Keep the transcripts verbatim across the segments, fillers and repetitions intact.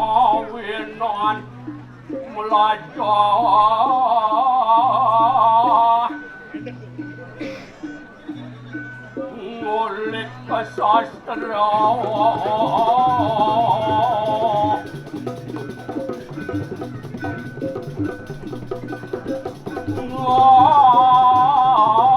Ngawinan mlajah ngulik sastra.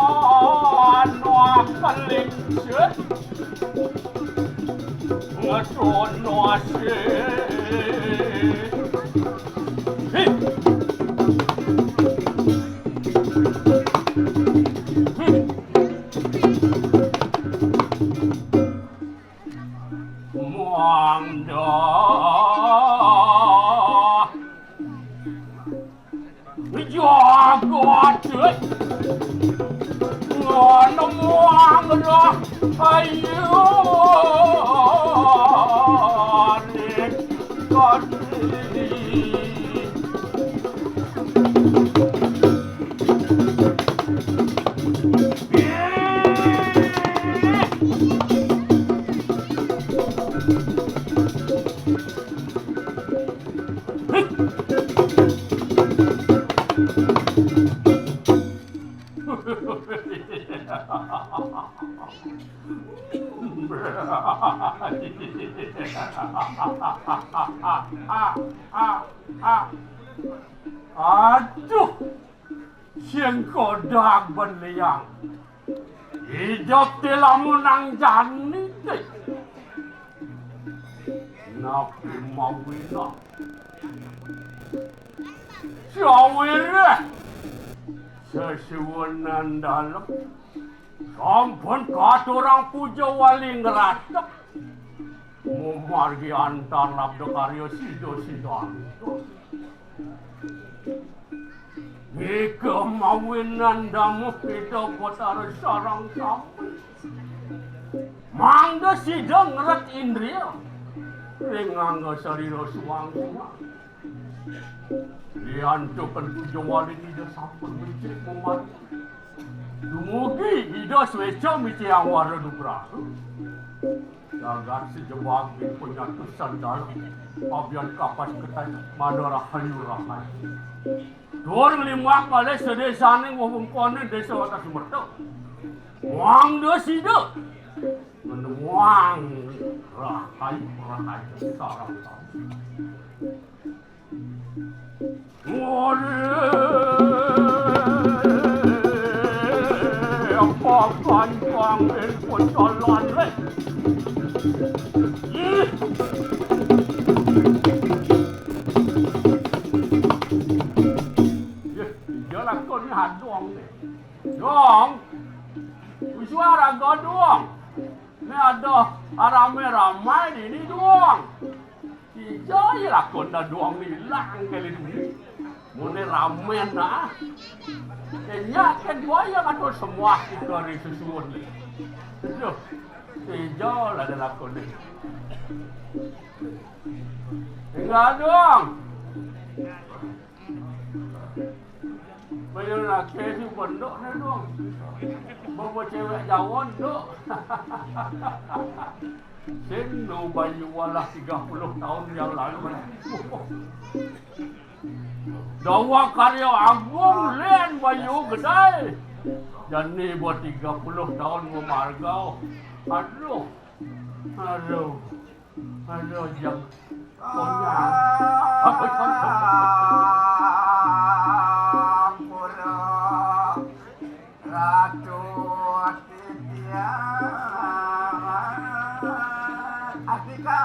Ngono kelincet. Ngesono asih. Hei. Hei. Muang dah. Jagat, eh. Ngono muang dah. Ayo, nek kadi. Aduh, sing kodag ben liang. Idup ti lamun nang jani ti. Napi mawinang? Sawireh sesuunan dalem sampun katurang puja wali ngratep. Mamargi antar labda karya sida-sida. Nika mawinan damuh Ida Batara sareng sami. Mangda sida ngret indria ring angga sarira suang-suang. Riantukan puja wali Ida sampun becik mamargi. Dumugi Ida sweca micayang wara nugraha. Jagat sajebag ing panyatusan dalem, abian kapas ketan mana rahayu-rahayu. Tur nglimbak malih sadesane wewengkone Desa Watasmerta. Mangda sida nemuang rahayu-rahayu sareng sami. Ore papan pangin puncalan le. Ih. Ih, iya lakon ni hadong ni. Dong. Uswa raga dong. Ni ada arame-rame dini dong. Ija ya lakon da dong ilang kali dini. Mune ramen ah. Kenya kan dua ya ngatur semua kita di susun ni. Aduh, ija lah ada lakon ni. Tinggal dong. Bayar laki si pondok ni dong. Bawa cewek jawon dong. Sing nu bayu walah tiga puluh taun yang lalu. Dawa karya agung lén bayu gedé. Jani ba tiga puluh taun mamarga. Aduh. Aduh. Aduh, jang. Konyang. Ampura. Ratu titiang. Atika.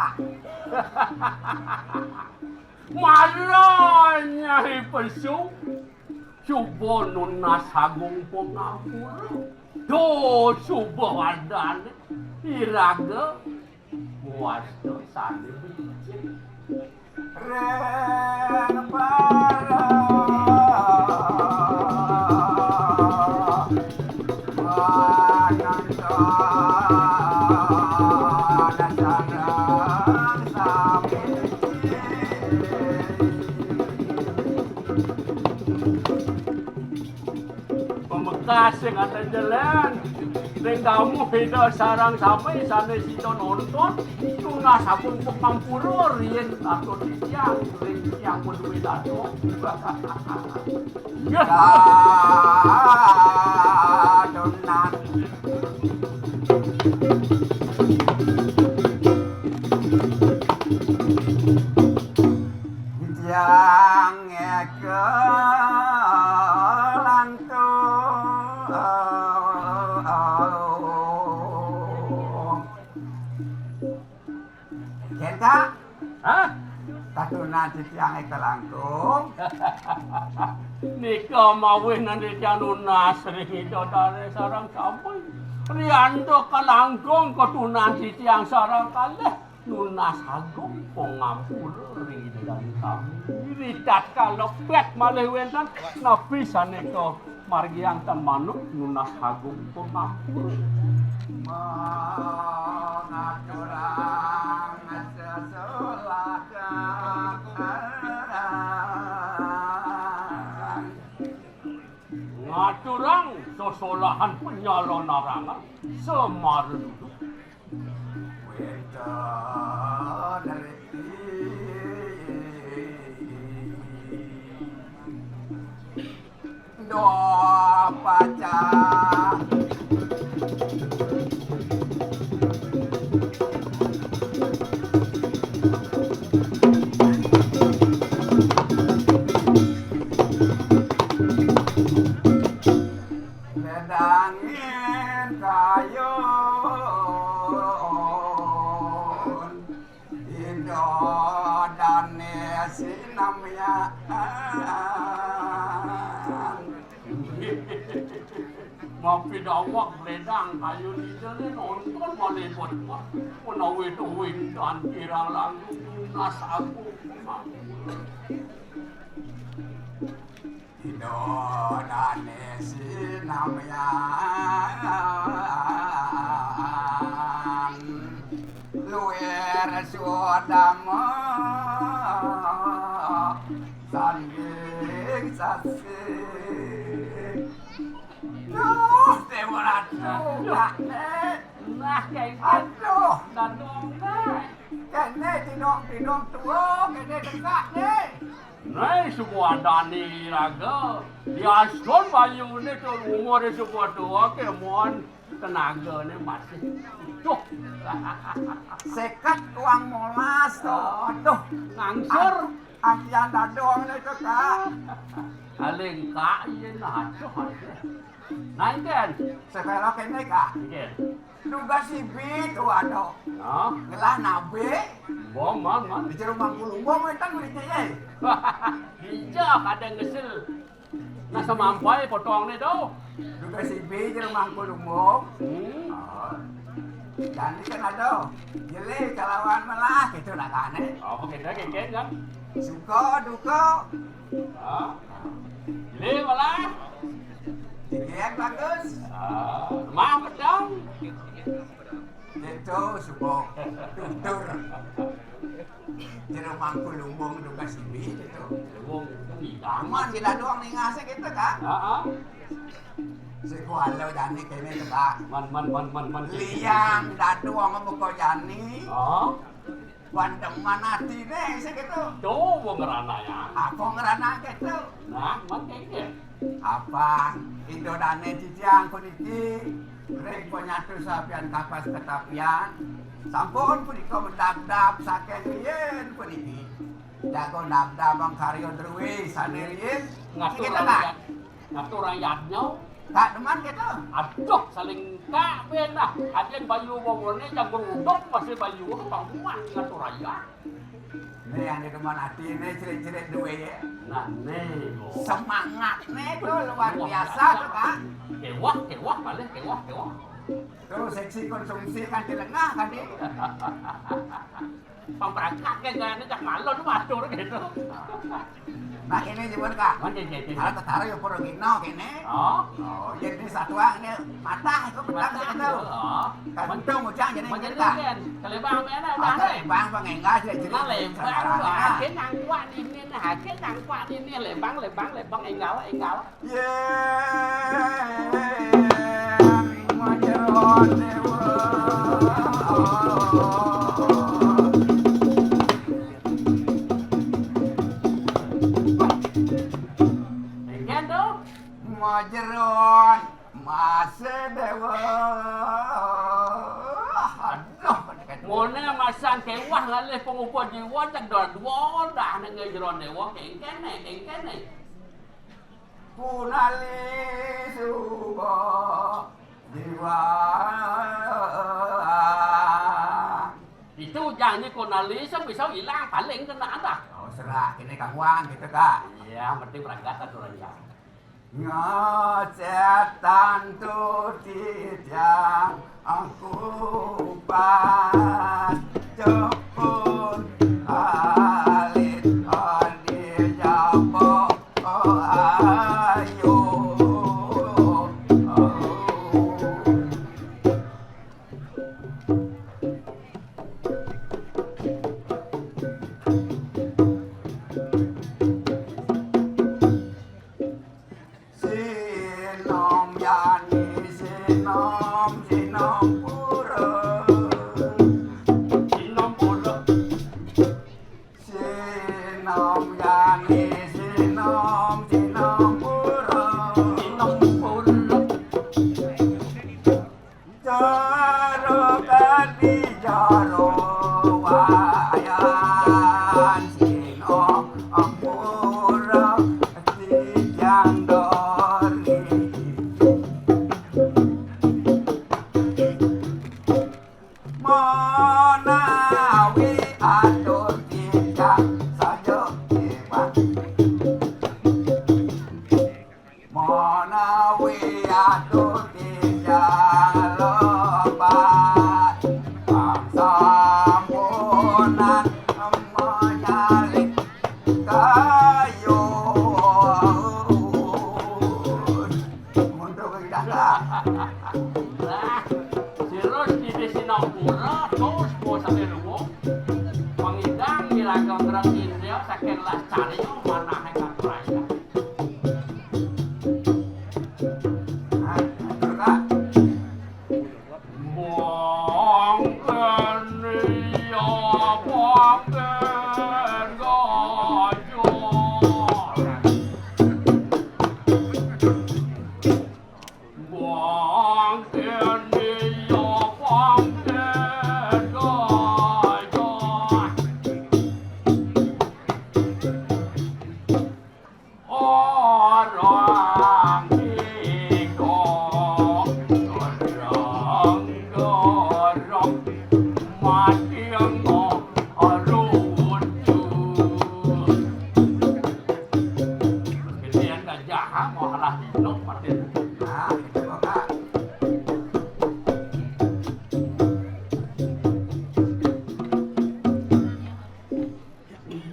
Mara Nyai Pesu, suba nunas agung pangampura. Duh, suba wadané iraga wasta sané becik. Ring para panonton sareng sami. Pamekas sing ada jalan. Ring damuh Ida sareng sami sané sida nonton, nunas agung pangampura riin atur titiang ring titiang madué dadoh. Ya. Dadonan. Titiang ngéka langkung. Kén, Kak? Hah? Katunan titiang ngéka langkung. Nika mawinan titiang nunas ring Ida Dané sareng sami. Rianda kalangkung katunan titiang sareng kalih. Nunas agung pangampura ring Ida Dané sami. Ritatkala pét malih wénten napi sané kamargiang tan manut nunas agung pangampura. Ngaturang sesulakan. Ngaturang sesolahan panyalonarangan semara duduk. Wénten riki. Doh pacah. Ledangin kayun Ida Dané sinamian. Mapi daweg ledang kayun Ida né nonton malih bot. Menawi tuwin dan kirang langkung nunas agung. Ida Dané sinamian luir sudama sanding sasih. Duh, Déwa Ratu, Kak, né. Nah, kayak aduh. Dadong, Kak. Kéné tidong-tidong tua, kéné dengkak, né. Nah, suku adané iraga. Diasun bayuné tur umuré suku tua, kémuan tenagané masih utuh. Seket uang molas, to. Aduh, ngangsur. Angkian dadong né to, Kak. Alingkak, iya, nah, aduh, aduh. Nah, éngkén. Séwéla kéné, Kak. Éngkén. Dugas sibi to, aduh. Hah? Ngelah nabé. Bom, man, man. Di jero mangku lumbung wénten mriki, é. Dija kadang ngesil. Nah, samampai potongné to. Dugas sibi jero mangku lumbung. Hmm. Oh. Jani kan ada. Jeli kalawan melah gitu nagané. Oh, kéto kénkén kan. Suka duka. Hah? Jeli melah. Jegég bagus. Ah, mah pedang. Gitu suka tutur. Jero mangku lumbung dugas sibi gitu. Lumbung ngidangan. Aman kita doang nih ngasih gitu kan. Heeh. Sing kuala jani kéné tebak. Man, man, man, man, man. Liang dadong buka jani. Oh. Wan demen atiné sing kéto. Tuh, wong ngrana ya. Apa ngrana kéto? Nah, man kéné. Apa Indo dané titiang puniki ring panyatu sapian kapas ketapian sampun punika mendabdab saking riyin puniki. Jago nabdabang karya druwé sané riyin. Ngatur sing kéto, rakyat. Ngatur rakyatnya. Tak demen kéto. Aduh, saling tak benah. Adén bayu bawané yang beruduk masih bayu ke pangkuan ngatur rakyat. Né yang demen atiné cilik-cilik duwé ya. Nah, né, kok. Semangatné to luar biasa to, Kak. Kéwah, kéwah, paling kéwah, kéwah. Terus seksi konsumsi kan di lengah kan, Dik? Pamprangkat kan, kan, cak malu tuh matur gitu. Nah, kéné nyebut, Kak. Mangke, nggih, nggih. Kalau tetara ya para gina kéné. Oh. Oh, jadi satwa ini matah itu petang. Matah, gitu. Oh. Kan untung ujang jadi mangke gitu, Kak. Kan. Kalebang mana, ah, dah, eh? Kalebang pangénggal jadi. Kalebang, sembarangan. Wah, akhir nangkuak ini, nah, akhir nangkuak ini, lebang, lebang, lebang, énggal, énggal. Yén majero déwa. Engken to? Majero masa déwa. Aduh, moné masang kéwah ngalih pangupa jiwa, cedol dua dah nang jero déwa, kéngkéné, kéngkéné. Punali suba jiwa. Itu janji kunali bisa ilang paling kena dah. Oh, serah kene kawan kita, Kak. Iya, penting berangkat aturan ya. Ngocet tantu titiang aku pas cepun alit adi japo. Sinom yani, sinom, sinom pura. Sinom pura. Sinom yani, sinom, sinom pura. Sinom pura. Jero kadi jero wayan, sinom pura titiang dori. Manawi atur titiang saja iwak. Manawi atur titiang lepat pangsampunan manyalik kayun. Mundur ke kita. Lah, sirus di sinampura, terus mau sampai luwung. Pangidang miraga ngrang Indra saking Lascarya manahe kapraya. Nah, atur, Kak. Mangkene ya mangken gajah. Mangkene ya mangken gajah. Orang iko gorong-gorong mati engko lucu. Gedean gajah, mau kalah dino mati. Nah, itu kok, Kak.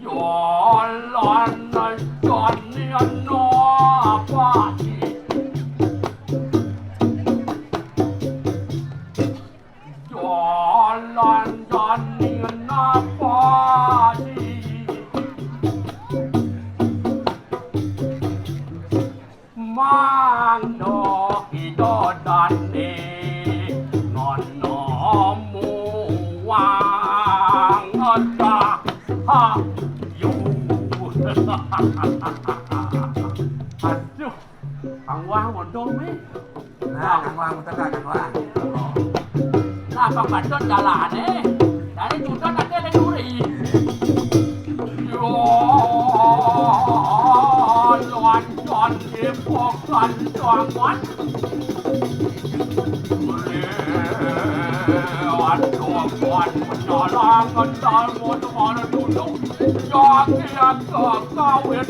Jalan jani napa sih? Jalan jani napa sih? Mandok Yo. Aduh, Kang Wah mondong nih. Nah, Kang Wah muter, Kang Wah. Nah, Bang Badut jalané. Dari Judon nanti ada duri. Yo, lonjong di pokan banget. Lewat doan penjalan kental motor duduk. Jaki yang kekawin.